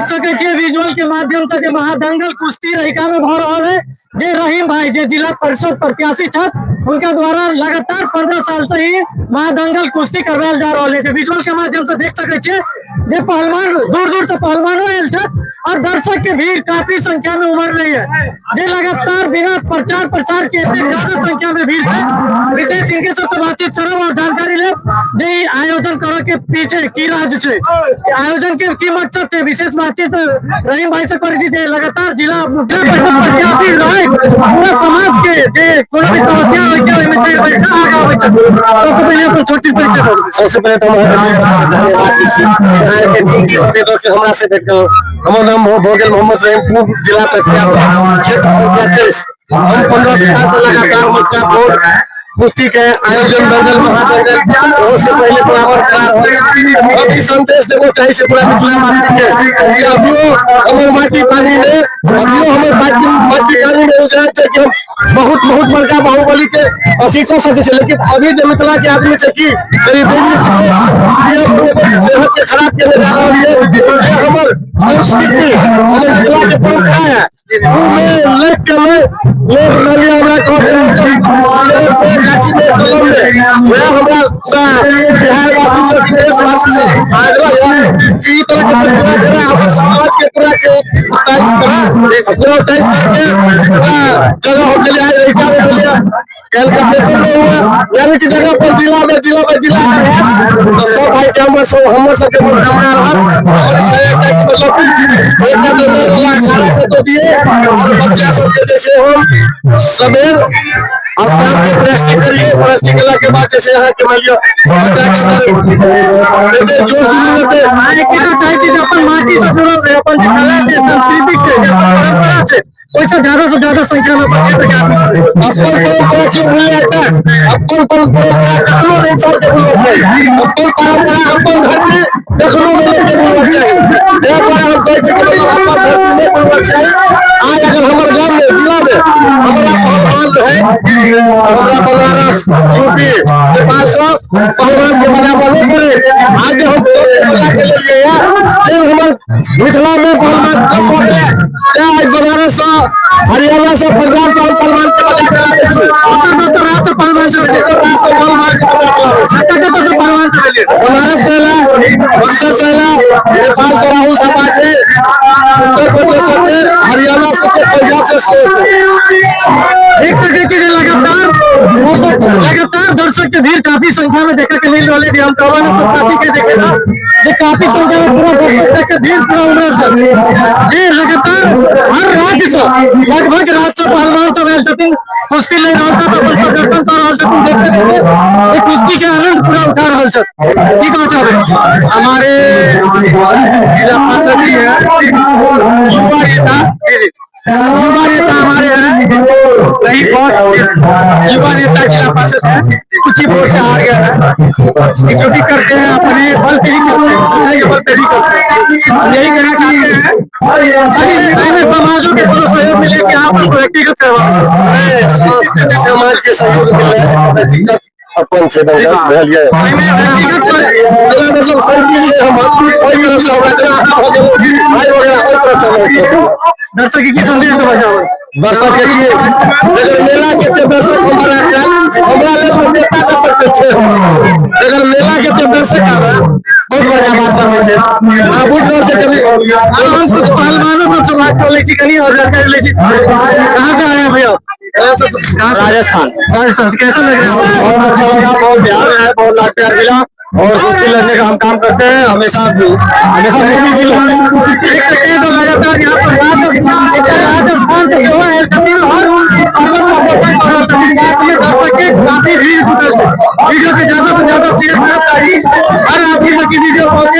देख सकै छियै विजुअल के माध्यम से जे महादंगल कुश्ती रहिका में भऽ रहल है। जे रहीम भाई जे जिला परिषद प्रत्याशी छथि हुनका द्वारा लगातार 15 साल से ही महादंगल कुश्ती करवायल जा रहल है। विजुअल के माध्यम से देख सकै छियै जे पहलवान दूर दूर से पहलवानो आयल छथि और दर्शक के भीड़ काफी संख्या में उमड़ रही है। जे लगातार बिना प्रचार प्रसार के एते ज्यादा संख्या में भीड़ है। विशेष इनके सबसे बातचीत करब और जानकारी लेब जे ई आयोजन करे के पीछे की राज छै, आयोजन के की मकसद छै। विशेष बातचीत रहीम भाई से करै छी जे लगातार जिला परिषद प्रत्याशी रहे पूरा समाज के जे कोनो भी समस्या होइ छै ओहिमे चढ़ि बढ़ि कऽ आगाँ आबै छथि। सबसे पहिले अपन छोटी परिचय दू। सबसे पहिले तऽ हम धन्यवाद दै छी अहाँके कीमती समय दऽ के हमरा से भेट गेल। हमर नाम भऽ गेल मोहम्मद रहीम, पूर्व जिला प्रत्याशी, क्षेत्र संख्या 23। हम 15 साल से लगातार मटका बोर्ड कुश्ती के आयोजन दंगल महादंगल बहुत से पहले बराबर करा रहल छी। हम ई संदेश देबो चाहे छी पूरा मिथिलावासी के कि अभियो हमर माटी पानी में, अभियो हमर माटी पानी में उजाड़ छै कि हम बहुत बहुत बड़का बाहुबली के अथी कऽ सकै छै, लेकिन अभी जे मिथिला के आदमी छै कि गरीबी सेहत के खराब केने जा रहल छै। जे हमर संस्कृति हमर मिथिला के परंपरा है में लिख के में लोग मानिए हमरा गाछी में कलम में वह हमरा पूरा बिहारवासी से देशवासी से आग्रह है कि ई तरह के प्रतिभा करा हमर समाज के पूरा के उत्साहित करा, पूरा उत्साहित करके पूरा जगह हो के लिए आए रहिका में लिए कल कंपटीशन में हुआ, यानी कि जगह पर जिला में जिला में जिला में तो सब भाई के हमर सब हमर सबके मनोकामना रहत। और मतलब एकटा दंगल वाला अखाड़ा के तो दिए और बच्चा सबके जैसे हम सवेर और शाम के प्रैक्टिस करिए, प्रैक्टिस केला के बाद जैसे अहाँ के मान लिअ बच्चा के अंदर एते जोश जुनून हेतै। अहाँ की तऽ चाहै छी जे अपन माटी से जुड़ल रहे, अपन जे कला छै, सांस्कृतिक छै, जे अपन परंपरा छै, ओहिसँ ज्यादा से ज्यादा संख्या में बच्चे के आदमी अपन परंपरा के भूल जाता है, अपन परंपरा कखनो नहीं इंसान के भूलना चाहिए, अपन परंपरा अपन धरती कखनो नहीं लोग के भूलना चाहिए। ताहि दुआरे हम कहै छी कि मतलब अपन धरती नहीं भूलना चाहिए। आज अगर हमर गाम में जिला में हमरा पहलवान है, हमरा बनारस यूपी नेपाल से पहलवान के बजाबऽ नहीं पड़े। आज हम सब बजा के लेलियै जे हमर मिथिला में पहलवान कम भऽ गेलै, तें आज बनारस से हरियाणा से पंजाब से हम पहलवान के बजा के लाबै छी। दोसर दोसर राज्य से पहलवान सब दोसर राज्य से पहलवान के बजा के लाबै छी। कतऽ कतऽ से पहलवान सब एलियै? बनारस से एला, बक्सर से एला, नेपाल से राहुल थापा छै, उत्तर प्रदेश से छै, हरियाणा से छै, पंजाब से सेहो छै। देख सकै छी जे लगातार दर्शक के भीड़ काफी संख्या में देखे के मिल रहल है। हम कहब ने काफी के देखे ना जे काफी संख्या में पूरा दर्शक के भीड़ पूरा उमड़ल छै। जे लगातार हर राज्य से लगभग राज्य से पहलवान सब आयल छथिन, कुश्ती ले रहल छथि, अपन प्रदर्शन कर रहल छथिन। देख सकै छी जे कुश्ती के आनंद पूरा उठा रहल छथि। की कहना चाहबै? हमारे जिला पार्षद जी हैं, युवा नेता, युवा नेता हमारे हैं, रही बॉस युवा नेता जिला पार्षद है, कुछ ही वोट से हार गया है। जो भी करते हैं अपने बल पे ही करते हैं, दूसरे के बल पे भी करते हैं। हम यही कहना चाहते हैं सभी अन्य समाजों के पूरा सहयोग मिले कि यहाँ पर व्यक्तिगत सांस्कृतिक समाज के सहयोग मिले, व्यक्तिगत अपन छै दंगल भेल ये। मतलब संगी छै हमर, ओहि तरफ से हमरा जेना अहाँ भऽ गेलहुँ, भाई भऽ गेल, ओहि तरफ से हमरा छै। दर्शक के की संदेश देबऽ चाहबै? दर्शक के की अगर मेला के ते दर्शक हमरा हमरा लेल तो नेता दर्शक के छै, अगर मेला के ते दर्शक आवे बहुत बढ़िया बात करै छै। अहाँ बुझि रहल छै कभी। हम कुछ पहलवानों सबसे बात कर लै छी कनी और जानकारी लै छी। कहाँ से आए हैं भैया? राजस्थान। राजस्थान से। कैसा लग रहा है? बहुत अच्छा लगा, बहुत प्यार है, बहुत लाख प्यार मिला और कुश्ती लड़ने का हम काम करते हैं हमेशा, हमेशा कुश्ती भी लड़ते। देख सकते हैं तो लगातार यहाँ पर राजस्थान से जो है हर पर्वत पर दर्शन कर रहल छथिन। साथ में दर्शक के काफी भीड़ जुटल छै। वीडियो के ज्यादा से ज्यादा शेयर करब ताकि हर आदमी तक वीडियो पहुंचे।